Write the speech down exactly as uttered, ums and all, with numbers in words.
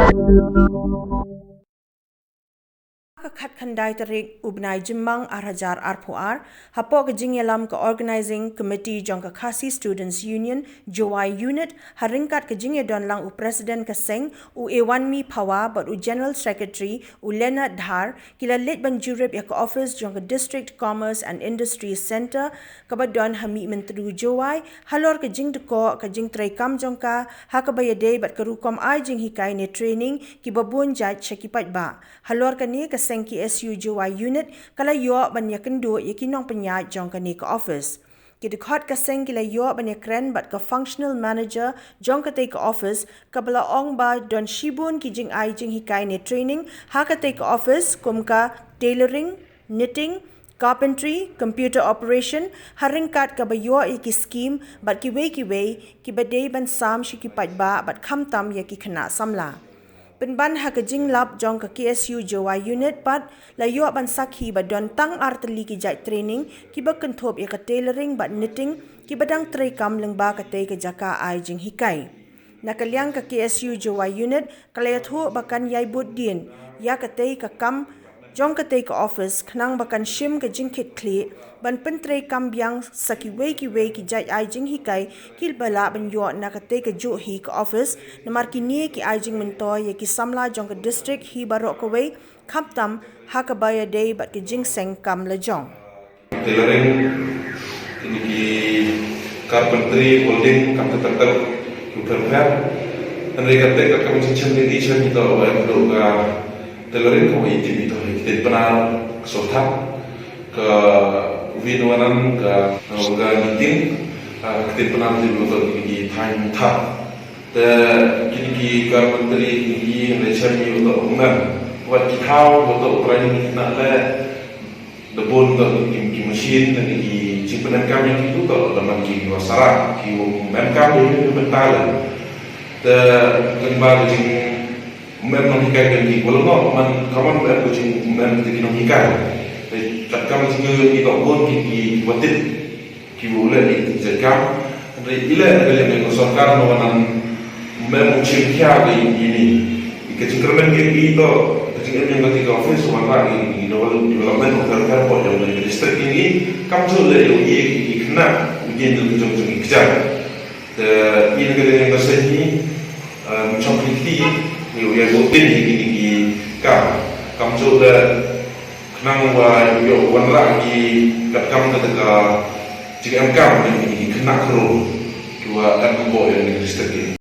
Ka khatkhyndai tarik u bnai Jymmang ar hajar arphew ar, hapoh ka jingïalam ka Organizing Committee jong ka Khasi Students Union, Jowai Unit, ha ryngkat ka jingïadon lang u President ka seng, u Ewanmi Phawa, bad u General Secretary, u Leonard Dhar, ki la leit ban jurip ïa ka office jong ka District Commerce and Industry Centre, kaba don ha Mihmyntdu Jowai, halor ka jingdkoh ka jingtreikam jong ka, ha kaba ïadei bad ka rukom ai jinghikai ne training, kiba bun jait sha ki paidbah. Halor kane ka seng K S U Jowai Unit, ka la ïoh ban ïakynduh ïa ki nongpynïaid jong kane ka office. Ki dkhot ka seng ki la ïoh ban ïakren bad ka Functional Manager jong katei ka office, kaba la ong ba don shibun ki jingai jinghikai ne training, ha katei ka office, kum ka tailoring, knitting, carpentry, computer operation, ha ryngkat kaba ïoh ïa ki scheme, bad kiwei kiwei, kiba dei ban sam sha ki paidbah, bad khamtam ïa ki khynnah samla. Pynban ha ka jinglap jong ka K S U Jowai Unit pat, la ïoh ban sakhi ba don tang ar tylli ki jait training, kiba kynthup ïa ka tailoring bad knitting, kiba dang treikam lyngba katei ka jaka ai jinghikai. Na ka liang ka K S U Jowai Unit, ka la ïathuh ba kan ïai bud dien ïa katei ka kam jong katei ka office, khnang ba kan shim ka jingkitkhlieh ban pyntreikam biang sa kiwei kiwei ki jait ai jinghikai, kiba lah ban ïoh na katei kajuh hi ka office, namar kine ki ai jingmyntoi ïa ki samla jong ka district hi baroh kawei, khamtam ha kaba ïadei bad ka jingseng kam lajong. Tailoring, kine ki carpentry, welding, kam ter ter, ki pher pher. Hynrei katei ka kam jingshem jong ngi, shen ito, ba em do ka tailoring, ka wa itim ito, ki tip bna, sothat, ka win wanan, ka, ka knitting, ah, ki tip bna, ki tip bna, ki tip bna. Te kine ki carpentry, kine ki, hynrei shen ito, um em. Wat ki thaw, ito, training, na le, da bun, ito, ki, ki machine, na ki jingpyndem kam ïa ki, ito, da man ki wa sara, ki wa em kam, ito, ki mental. Te lyngba ka jing, em nonghikai, ki wa lyngngoh, man, ka man em ka jing, em ki nonghikai. Te kat kam jing, ito, bun ki, ki wa tip. Ki wa leh ïa ki jait kam, hynrei i leh na ka liang ka sorkar, na wa nang mem u chim khia ka ïing ïing ni. Ïa ka jingkyrmen ka ïing to, ka jingem ïa ka office, wanrah ïa ka development of the airport jong ka district ïing ni, kam ju leh ïa u ïing ki khynnah, u ïing ka jong jong ki kjat. Te ïa ka liang ka seng ni, em, chong ki kti, ïa u ïa u ïing ki ni ki kam, kam ju leh Khnang wa ïoh wanrah ki katkam kata ka jingem kam ïa ki khynnah khynroo ki wa em hapoh ïa ka district.